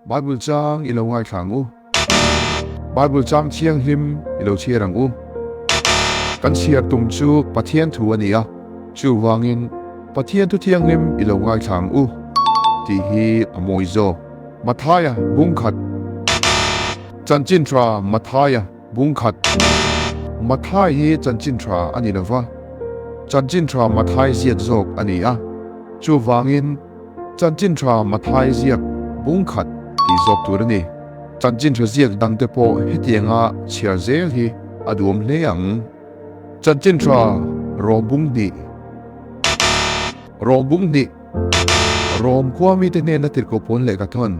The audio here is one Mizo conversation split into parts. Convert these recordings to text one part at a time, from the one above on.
Bible chang i lo ngaithla ang u. Bible chang thianghlim i lo chhiar ang u. Kan chhiar tum chu Pathian thu a ni a, chuvangin Pathian thu thianghlim i lo ngaithla ang u tih hi a mawi zawk. Mathaia bungkhat Chanchin tha Mathaia bungkhat Mathai hi chanchin tha a ni lova, chanchin tha Mathai ziak zawk a ni a, chuvangin Chanchin tha Mathai ziak bung khat tih zawk tur a ni. Chanchin tha ziak dangte pawh hetianga chhiar zel hi a duhawm hle ang. Chanchin tha Rawm bung hnih Rawm bung hnih Rawm khua mite hnena tirhkoh pawn lehkha thawn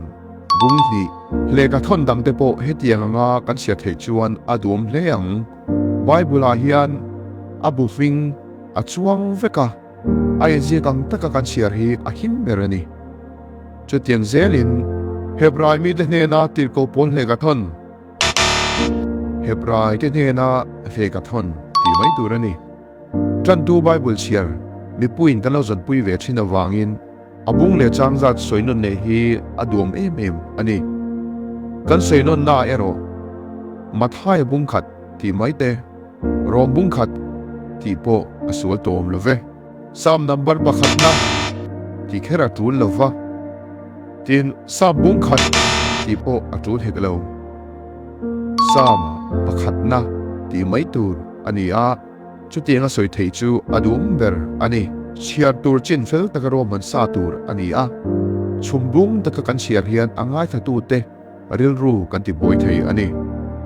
bung hnih Lehkha thawn dangte pawh hetiang anga kan chhiar theih chuan a duhawm hle ang. Bible-ah hian a bu hming a chuang vek a. A inziak ang taka kan chhiar hi a him ber a ni. Chutiang zelin Hebrai mite hnena tirhkoh pawl hlek a thawn, Hebrai te hnena hlek a thawn tih mai tur a ni. Tantu Bible chhiar mipuiin kan lo zawnpui ve thin avangin a bung leh chang zat sawi nawn leh hi a duam em em a ni. Kan sawi nawnnaah erawh Mathaia bung khat tih mai te, Rawng bung khat tih pawh a sual tawh awm lo ve. Sam number pakhatna tih kher a tul lo va, tin sam bung khat tih pawh a tul hek lo. Sam pakhatna tih mai tur a ni a, chutianga sawi theih chu a duhawm ber a ni. Chhiar tur chin fel taka ruahman sa tur a ni a, chhum bung taka kan chhiar hian a ngaithlatute Rilru kan ti buai thei a ni.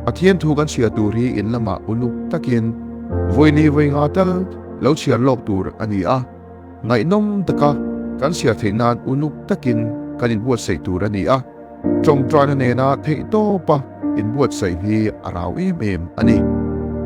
Pathian thu kan chhiar tur hi in lamah uluk takin vawi ni vawi nga tal lo chhiar lawk tur a ni a, ngaihnawm taka kan chhiar theih nan uluk takin kan inbuatsaih tur a ni a, tawngtaina nena theihtawpa inbuatsaih hi a rau em em a ni.